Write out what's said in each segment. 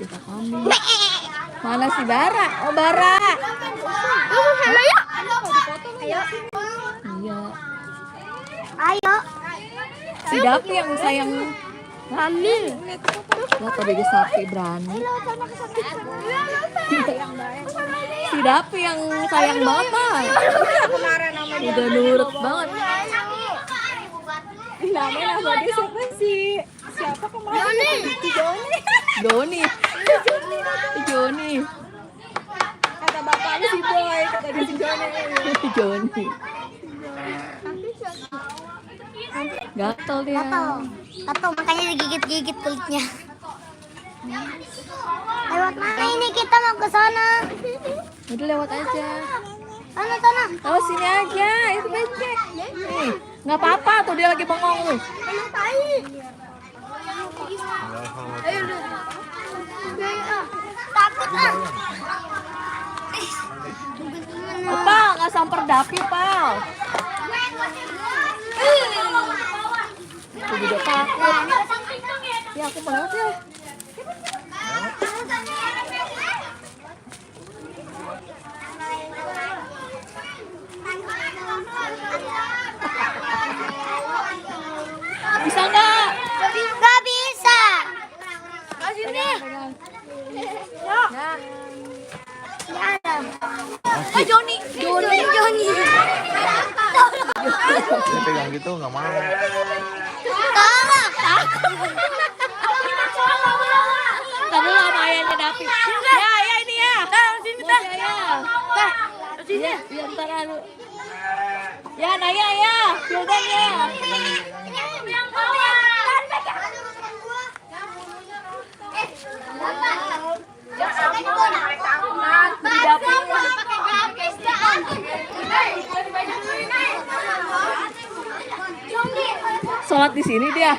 kita kambing. Mana si Bara? Oh, Bara. Ayo. Iya. Ayo. Si Dapi yang sayang Kambing. Lihat tadi dia sapi berani. Si Dapi yang sayang banget mah. Udah nurut banget. Namanya dia siapa sih? Siapa kemarin? Joni. Joni. Kata bapaknya si Boy, kata dia si Joni. Joni. Gatel dia. Gatel makanya digigit-gigit kulitnya. Lewat mana ini kita mau ke sana? Udah lewat aja. Sana. Oh, sini aja. Itu becek. Nih, nggak apa-apa tuh dia lagi bengong tuh. Takut ah. Opa, nggak samper Dapi, Pal. Aku juga takut. Ya, aku mau lewat ya. Bisa nggak? Nggak bisa. Pegang. Ya. Ya. Ya ada. Oh, Joni. Dia pegang gitu nggak mau. Tolong. Tadi lah sama ayahnya Dapi. Ya, ini ya. Sini ya. Sini. Ya, bentar dulu. Ya, Naya ya. Sildan ya. Sholat di sini dia.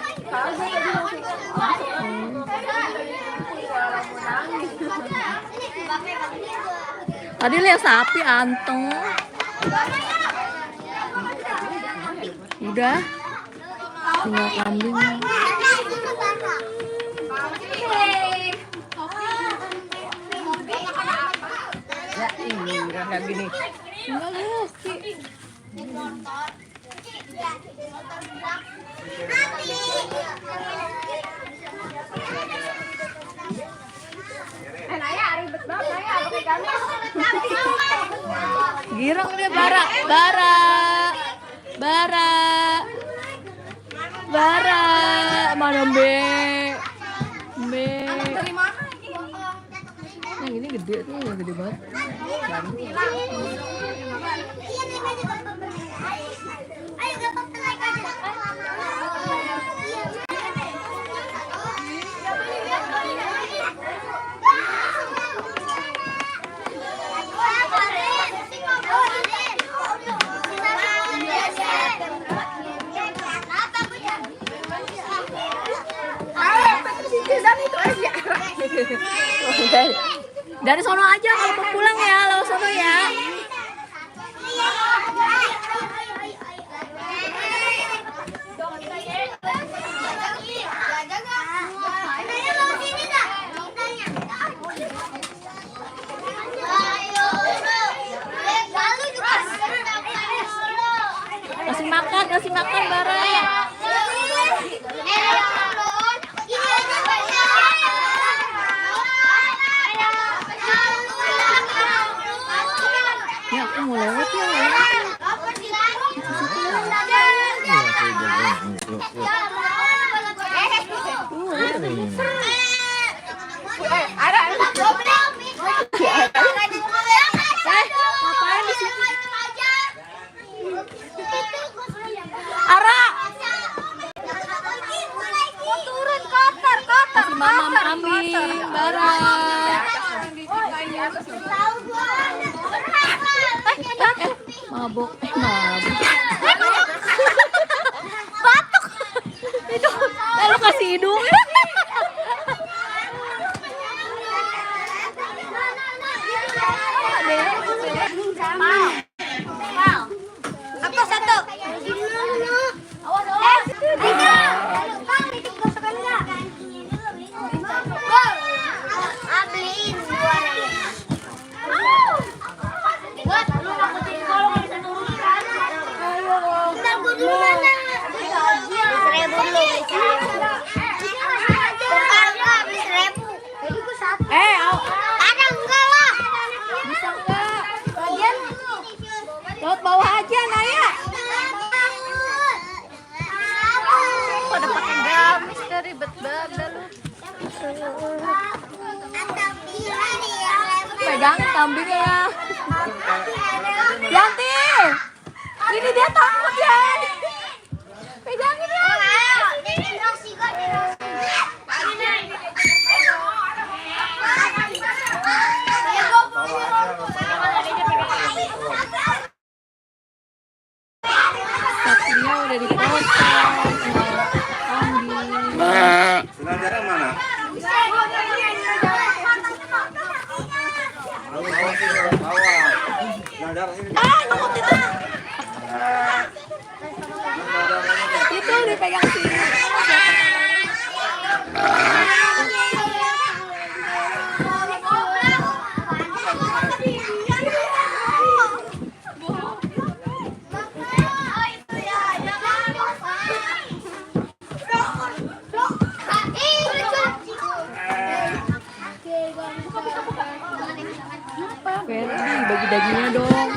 Tadi lihat sapi anteng. Udah. Tinggal kambing. Ya ini kayak gini. Enggak lihat. Girang dia Bara. Mana Be? Yang ini gede tuh, yang gede banget. Dari sono aja kalau mau pulang ya, lewat sono ya. Kasih makan Bara. Ya, aku mau lewat ya. Ngapain di sini? Ara. Turun kotor. Kasih mamam kambing, Bara. Mabuk. Batuk. Lalu kasih hidung. Apa satu? Pegang kambingnya ya. Yanti, ini dia takut ya. Pegangin ya. Sapinya udah dipotong. Sudah jarang mana? Itu dipegang sini. Ferdi, bagi dagingnya dong.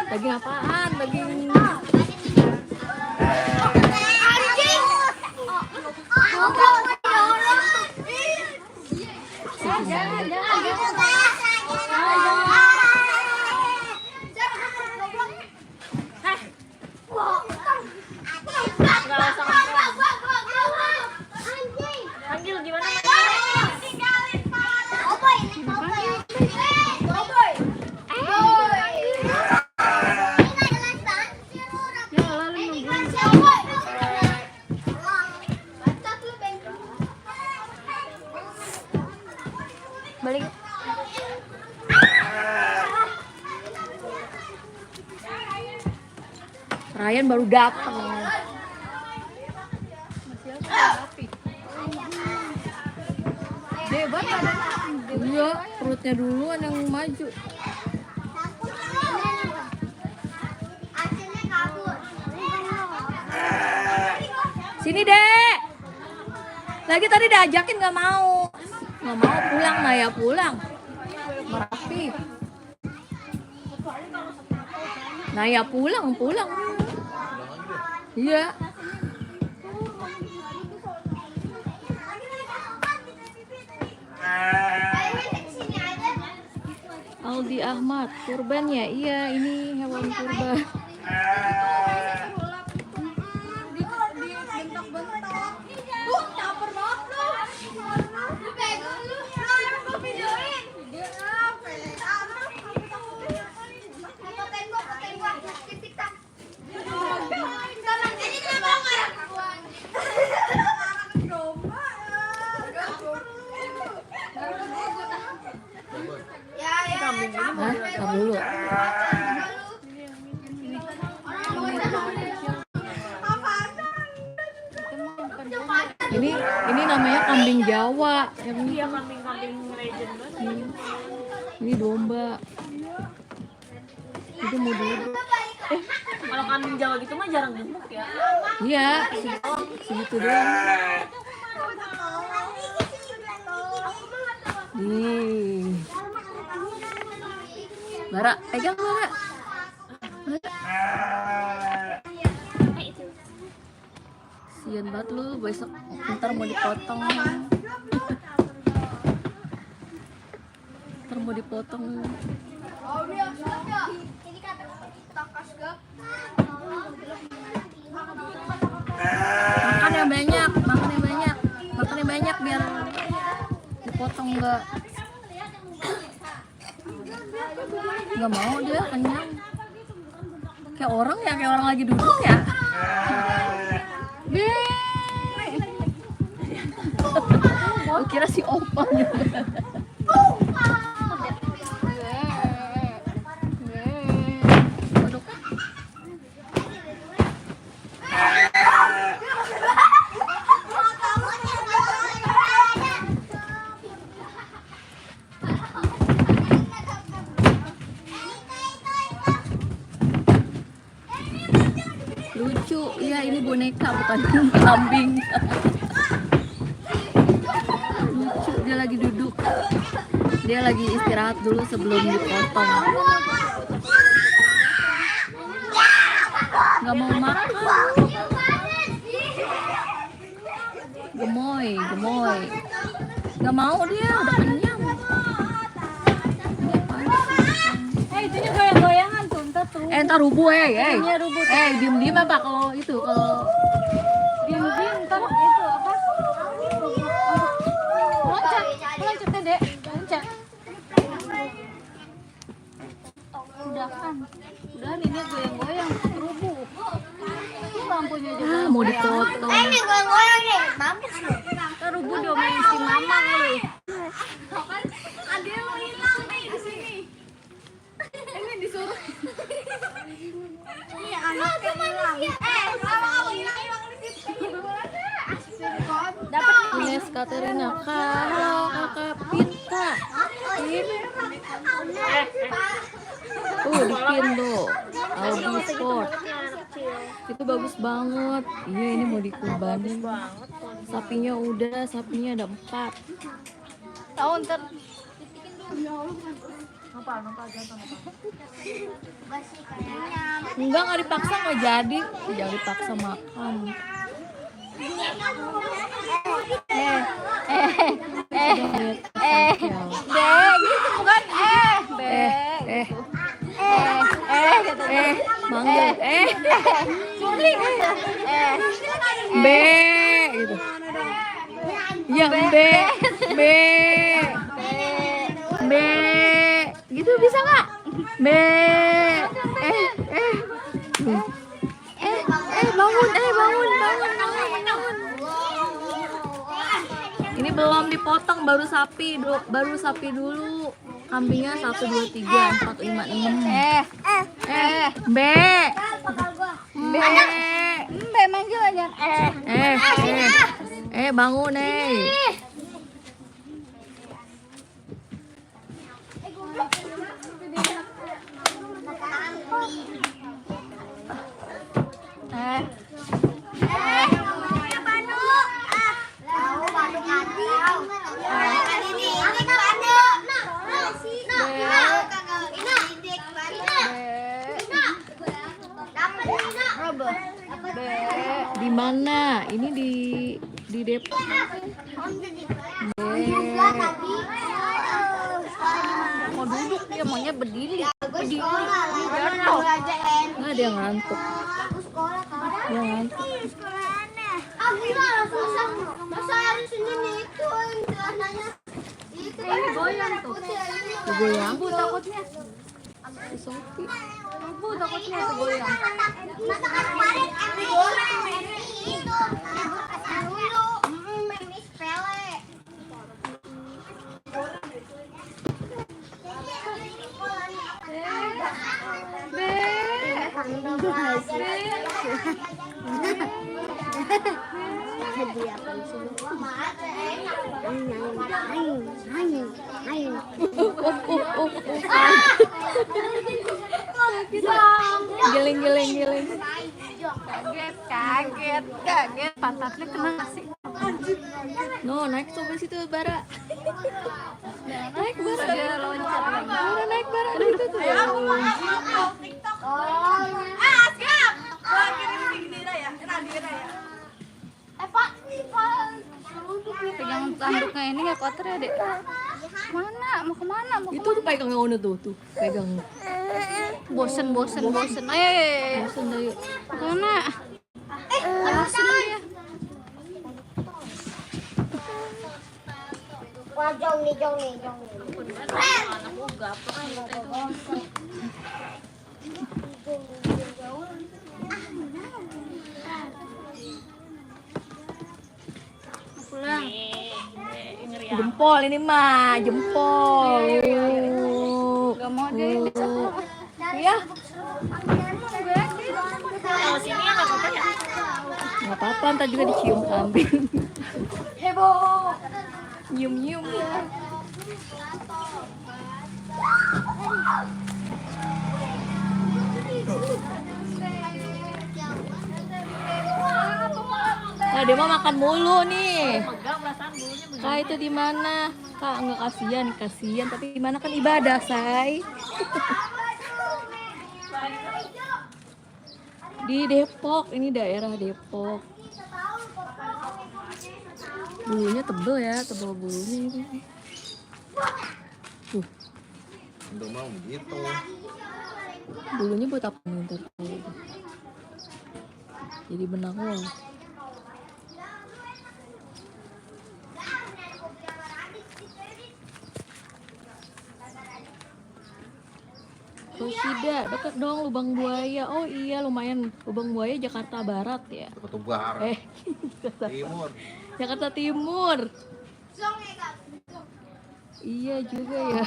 Daging apaan? Daging balik. Ryan baru datang. Debat ada. Iya, perutnya duluan yang maju. Sini, Dek. Lagi tadi diajakin nggak mau. Nggak mau pulang, Naya pulang. Merapi. Naya pulang. Iya. Aldi Ahmad, kurban ya? Iya, ini hewan kurban. Hah? Kamu dulu. Ini namanya kambing Jawa. Iya, kambing legend banget. Ini domba. Itu mau duduk. Kalau kambing Jawa gitu mah jarang gemuk ya. Iya, segitu doang. Nih. Bara, pegang Bara. Sian banget lu, besok ntar mau dipotong. Ntar mau dipotong. Makan yang banyak biar dipotong nggak mau dia kenyang. Kayak orang lagi duduk ya. Gue kira si opa juga. Lucu, iya ini boneka bukan kambing. Lucu, dia lagi duduk. Dia lagi istirahat dulu sebelum dipotong. Gak mau makan. Gemoy. Gak mau dia, udah kenyang. Itunya goyang-goyangan tuh, ntar tuh. Ntar rubuh Itunya rubuh. diem-diem apa kalau itu kalau Diem-diem ntar itu apa? Loncat, loncat Dek, loncat. Udah ini goyang-goyang rubuh. Ini lampunya juga. mau dipotong. Ini goyang-goyang nih, mampus lu. Ntar rubuh domain si mama lu. Adil lu hilang nih di sini. Ini disuruh. Ini anaknya hilang. Kamu hilang di situ. Dapat Ines Katerina, halo kakak Pinta. Di Pin tuh, Aldi Sport. Itu bagus banget. Iya ini mau dikurbanin. Sapinya udah, sapinya ada 4. tahu ntar. Enggak dipaksa nggak jadi. Jangan dipaksa makan. Dek, gitu bukan Manggil Suling. B gitu. Ya B gitu bisa nggak? B bangun. Ini belum dipotong, baru sapi dulu. Kambingnya 1 2 3 4 5 6. B Manggil aja. Bangun Di mana? Ini di Depok. Mau duduk dia maunya berdiri. Nggak ada yang ngantuk. Dia ngantuk. Ini goyang tuh. Goyang. Bu takutnya. Si Sophie. Bu takutnya tuh goyang. Giling. Kaget. Pantatnya kena kasih. No, naik sampai situ Bara. Naik Bara. Dia loncat lagi. Udah naik Bara di situ tuh. Pegang tanduknya ini nggak kotor ya Dek? Mana? Mau kemana? Itu tuh pegang ono tuh, pegang. Bosen. Ayo. Bosan dah yuk. Mana? Bosen ya. Wah, jong nih. Pulang. Jempol ini mah, jempol. Gak mau deh. Ya. Nggak apa-apa, ntar juga dicium kambing. Heboh. Nyium. Nah, dia mau makan mulu nih. Kak itu di mana? Kak nggak kasihan, tapi di mana kan ibadah, say. Di Depok, ini daerah Depok. Bulunya tebel ya, tebel bulunya ini. Tuh, Udah mau begitu. bulunya buat apa nih ntar? Jadi benang lo. Rosida, deket dong Lubang Buaya. Oh iya, lumayan. Lubang Buaya Jakarta Barat ya. Ketubar. Timur. Jakarta Timur. Iya juga ya.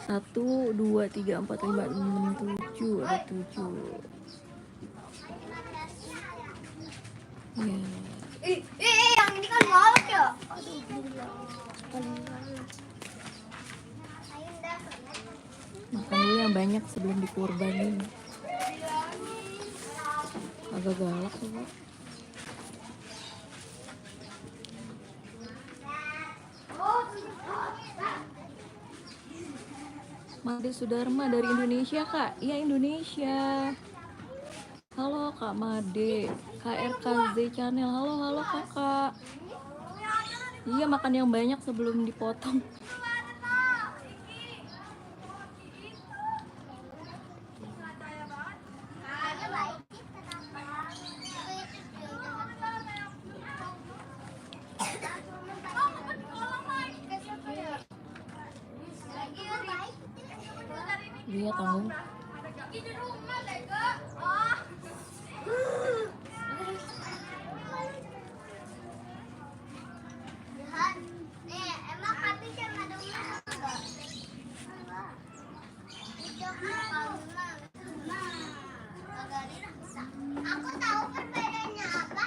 1, 2, 3, 4, 5, 6, 7. Ada 7. Ya. Yang ini kan galak ya. Makan dulu yang banyak sebelum dikurbanin. Agak galak coba. Made Sudarma dari Indonesia kak. Iya Indonesia. Halo kak Made. KRKZ Channel. Halo kakak. Iya makan yang banyak sebelum dipotong. Iya tanggung. Aku tahu perbedaannya apa.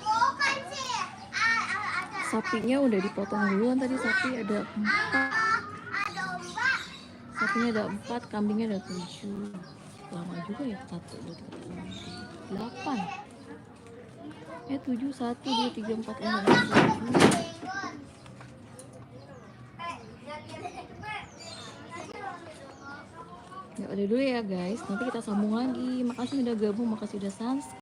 Bukan sih. Sapinya udah dipotong duluan tadi, sapi ada 4. Ada domba. Sapinya ada 4, kambingnya ada 7. Lama juga ya, 1, 2, 3, 4, 8. 7, 1, 2, 3, 4, 5, 6, 7. Ya udah dulu ya guys, nanti kita sambung lagi. Makasih udah gabung, makasih udah subscribe.